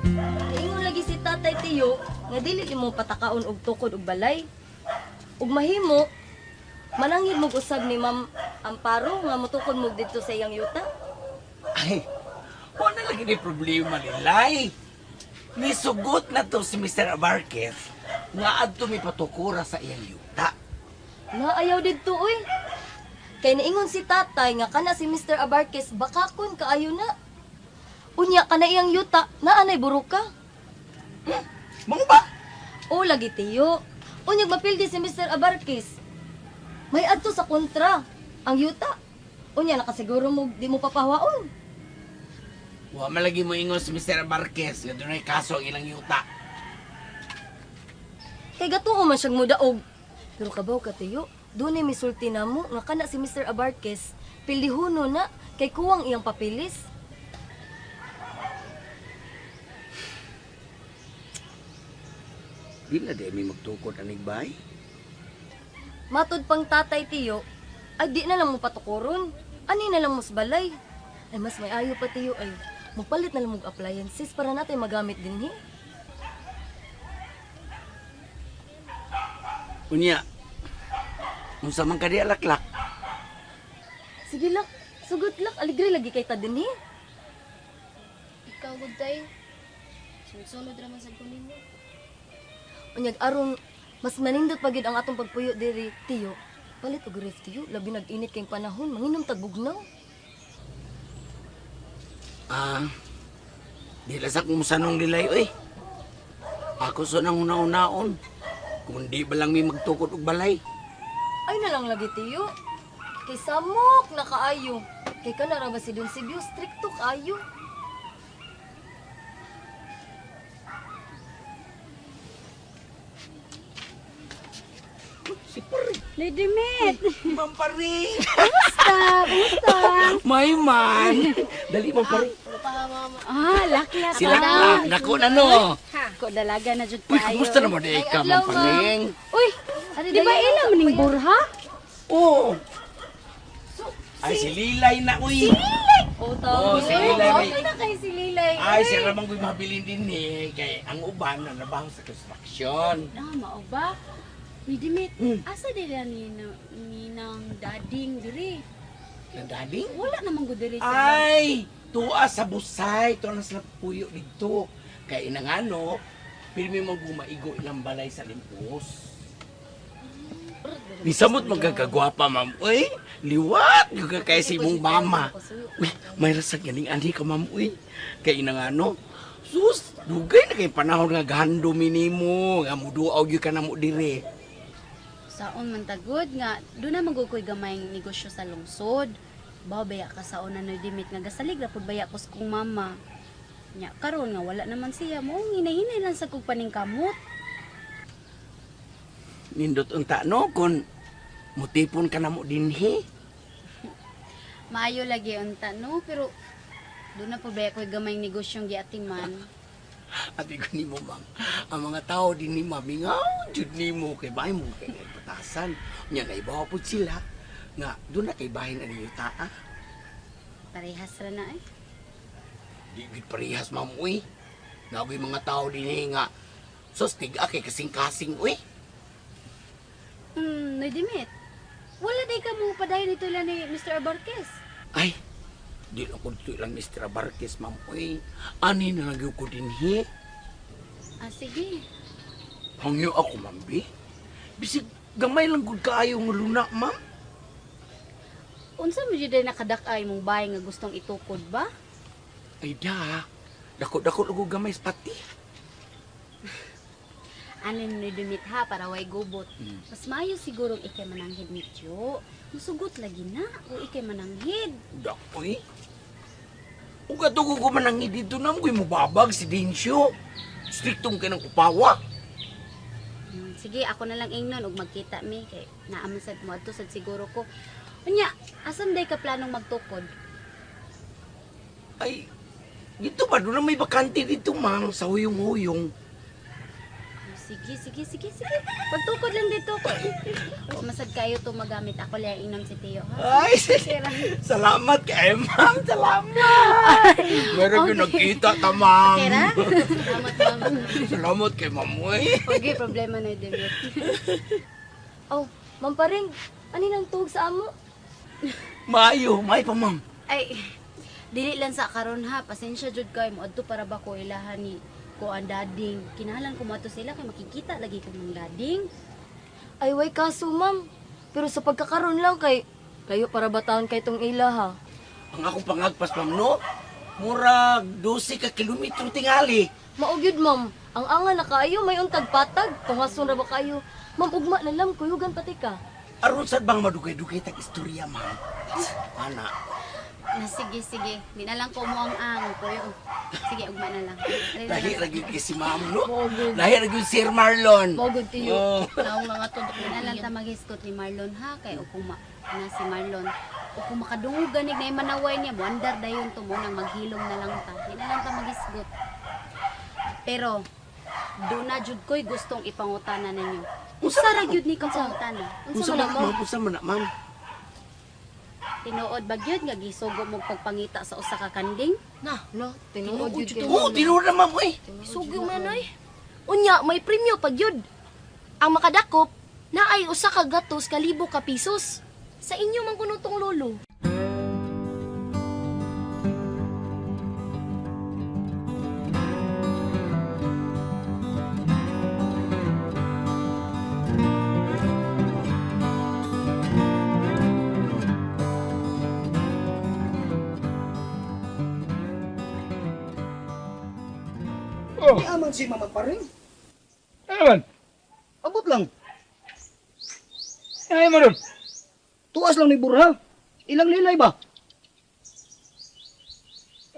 Ingon lagi si Tatay Tiyo nga dili nimo patakaon og tukod og balay. Ug mahimo mananghid mo usab ni Ma'am Amparo nga motukod mo didto sa iyang yuta. Ay, wala lagi ni problema nilay. Nisugot na to si Mr. Abarquez nga adto mi patukura sa iyang yuta. Naayaw didto oy. Kay niingon si Tatay nga kana si Mr. Abarquez bakakon kaayo na. Unya kana iyang yuta naanay buruka. Mga ba? O lagi tiyo. Unyag mapildi si Mr. Abarquez. May adto sa kontra ang yuta. Unya nakasiguro mo di mo papahawaon. Wa man lagi mo ingon si Mr. Abarquez nga dunay kaso ang ilang yuta. Kay gatuo man siyang mudaog. Pero kabaw ka tiyo, dunay misulti namo nga kana si Mr. Abarquez pildihuno na kay kuwang iyang papilis. Di na di mi magtukod anig bay. Matud pang tatay tiyo, ay di na lang mo patukuron. Ani na lang mo sa balay. Ay mas may ayo pa tiyo ay mupalit na lang mo appliances para natay magamit dinhi. Unya, unsa man ka di alaklak? Sige lak, sugot lak, aligre lagi kay ta dinhi. Ikaw gud tay. Sunod-sunod ra man sad ko ninyo. Unyag aron mas manindot pa gyud ang atong pagpuyo diri tiyo. Palit og ref tiyo, labi nag-init kayong panahon, manginom tag bugnaw. Ah, di lang sa kumusanong nilay, oy. Ako so nang una-unaon. Kung di ba lang may magtukod og balay. Ay na lang lagi tiyo. Kay samok na kaayo. Kay kana ra ba si Don Sibyo strikto kaayo. Si Pare. Lady Met! Ma'am Pare. Kumusta? Kumusta? May man. Dali, Ma'am Pare. Ah, laki na Sila laklak. Nako na no. Ko dalaga na jud Uy, tayo. kumusta naman di ka, Ay, adlaw, Ma'am Paring? Uy, di ba ila maning burha? Oo. Ay, si Lilay na, uy. O Oh, si Lilay. Okay na kay si Lilay. Ay, siya ramang ko'y mabilin din eh. Kay ang uban na nabaho sa construction. Ah, mao ba? Lady Met, asa dila ni ni nang dading diri? Nandading? Wala namang gud diri sa Ay, tuwa sa busay. Tuwa na sila puyo dito. Kay inangano, pirmi mong gumaigo ilang balay sa limpos. Nisamot magkakagwapa, ma'am. Uy, liwat. Yung kay si mong mama. Uy, may rasag ganing ani ka, ma'am. Uy, kay inangano. Sus, dugay na kay panahon nga gahando minimo. Nga muduaw gyud ka na mo dire. Saon man tagod nga do na magukoy gamay negosyo sa lungsod. Bao baya ka saon na Lady Met nga gasalig ra pud baya ko sa kong mama. Nya karon nga wala naman siya mo hinahinay lang sa kog paningkamot. Nindot unta no kun mutipon ka na mo dinhi. Maayo lagi unta no pero doon na po ba ako'y gamay negosyong giatiman. Abi ko nimo, ma'am. Ang mga tao din ni ma'am, ingaw, jud nimo kay bahay mo kay batasan. Nya naibaw pud sila nga doon na kay bahin ani yuta ah. Parehas ra na eh. Di gid parehas ma'am uy. Nagoy mga tao din eh nga sos tig-a kay kasing-kasing uy. Noy Dimit. Wala day ka mo padayon ito lang ni Mr. Abarquez. Ay, di lang ko dito ilang Mr. Barquez ma'am uy. Ani na lang gyud ko dinhi. Ah, sige. Hangyo ako ma'am bi. Bisig gamay lang gud kaayo nga luna ma'am. Unsa mo jud day nakadak-ay mong bahay nga gustong itukod ba? Ay da. Dako-dako lang ko gamay sa pati. Ano ni Dimit ha para way gubot. Mas maayo sigurong ikay mananghid ni Tio. Musugot lagi na o ikay mananghid. Dakoy. Ug ato ko kumanangi dito na mo mubabag si Densyo. Striktong kay ng kupawa. Sige, ako na lang ingnon og magkita mi kay naaman sad mo adto sad siguro ko. Unya, asan day ka planong magtukod? Ay, dito ba? Doon na may bakante dito, ma'am. Sa huyong-huyong. Sige, sige, sige, sige. Pagtukod lang dito ko. Masad kayo to magamit. Ako lang ingnon si Tio, ha? Ay, salamat kay ma'am. Salamat. Meron okay. Nagkita ta, ma'am. Okay ra? Salamat, ma'am. Salamat kay ma'am, uy. Okay, problema na yung Demit. Oh, ma'am paring, ani nang tuhog sa amo? Maayo, maayo pa, ma'am. Ay, dili lang sa karon ha. Pasensya jud kay mo adto para ba ko ilahan ni ko ang dading. Kinahanglan ko moadto sila kay makikita lagi ko ng dading. Ay, way kaso, ma'am. Pero sa pagkakaroon lang kay, layo para bataon kay tong ila, ha. Ang akong pangagpas, ma'am, no? Murag 12 ka kilometro tingali. Maugyod, ma'am. Ang anga na kaayo, may untag patag. Tungason ra ba kayo? Ma'am, ugma na lang, kuyugan pati ka. Aron sad bang madugay-dugay tag istorya, ma'am? Ana. Na sige, sige. Di na lang ko mo ang ko yun. Sige, ugma na lang. Dali na Lahi lang. ra gyud kay si ma'am, no? Lahi ra gyud Sir Marlon. Maugod, tiyo. Oh. Naong nga to. Di na lang ta maghisgot ni Marlon ha kay o kung ma, na si Marlon o kung makadungog ganig na manaway niya moandar dayon to mo nang maghilom na lang ta. Di na lang ta maghisgot. Pero do na jud ko'y gustong ipangutana ninyo. Usa ra gyud ni ka pangutana. Unsa man, ma'am? Unsa man na, ma'am? Tinuod ba gyud nga gisugo mo pagpangita sa usa ka kanding? Na, No, tinuod Tinuod yun jud kay Oo, tinuod na, ma'am, uy. Sugi man oy. Unya, may premyo pag yun. Ang makadakop, naay usa ka gatos ka libo ka pisos. Sa inyo man kuno tong lolo. Oh, Di aman si Mama pa rin. ano man? Abot lang. Ay mo dun. Tuas lang ni Burha. Ilang lilay ba?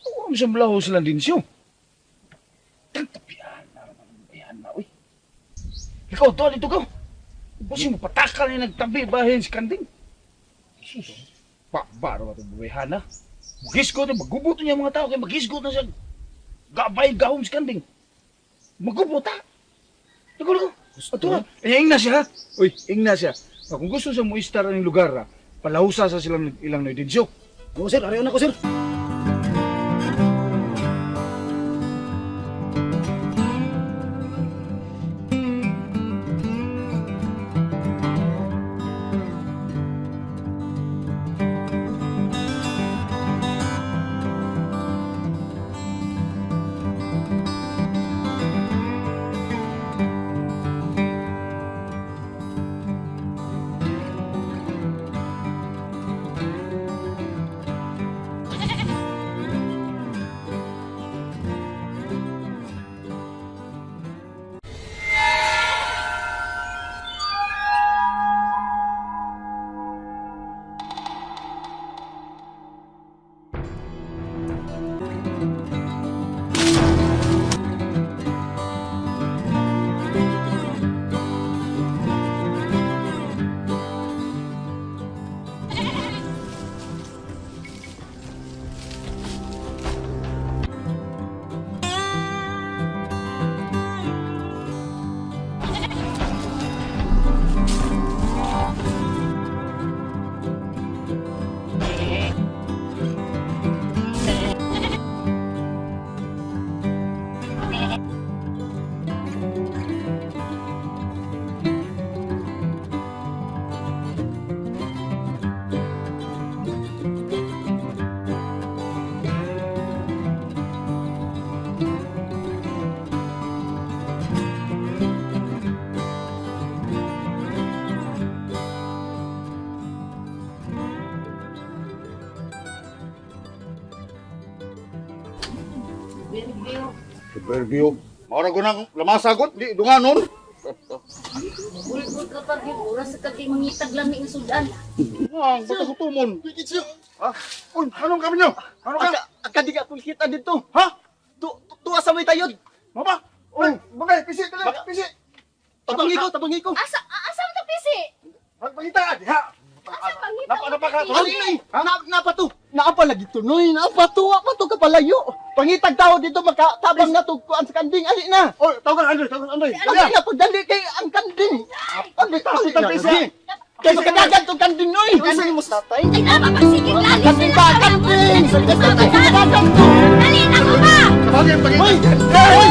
Huwag mo siyang blaho silang dinsyo. Tagtapian na naman ang bayan na, uy. Ikaw, to, dito ka. Kasi mo patakal ni nagtabi bahin si Kanding. Jesus, baro ba itong buhay na? Magisgot na, magubot niya ang mga tao kaya magisgot na siya. Gabay gahom si Kanding. Magubot ha. Lago, lago. Ato na. Eh, ingna siya ha. Uy, ingna siya. Ah, kung gusto siya mo istar ang lugar ha, palahusa sa silang ilang noidensyo. Oo sir, ariyon ako sir. Superview. Maura ko nang lamasagot, di dunganon. Bulbul ka pag yun. Oras sa kag mangitag lami nga sudan. Ang bata ko tumon. Ha? Uy, anong kami nyo? Ano ka? Akadi ka kung kita dito. Ha? Tu tuas sa may tayod. Mama? Uy, bagay, pisi, dali, pisi. Tabangi ko, tabangi ko. Asa asa man to pisi? Pagpangita, diha. Asa pangita? Napa, napa ka, Ay, na, napa to. Naapa lagi to, noy. Naapa to, apa to kapalayo. Pangitag tao dito makatabang na to kuan sa kanding. Ali na. Oy, tawagan Andre, tawagan Andre. Ali na pagdali kay ang kanding. Ang Tang pisa. Kay makadagan tong kanding oy. Kanding mo tatay. Ay, tama pa, sige, lali Kanding ba kanding? Kanding to. Dali na ko ba? Tawagin, pangitag. Hoy!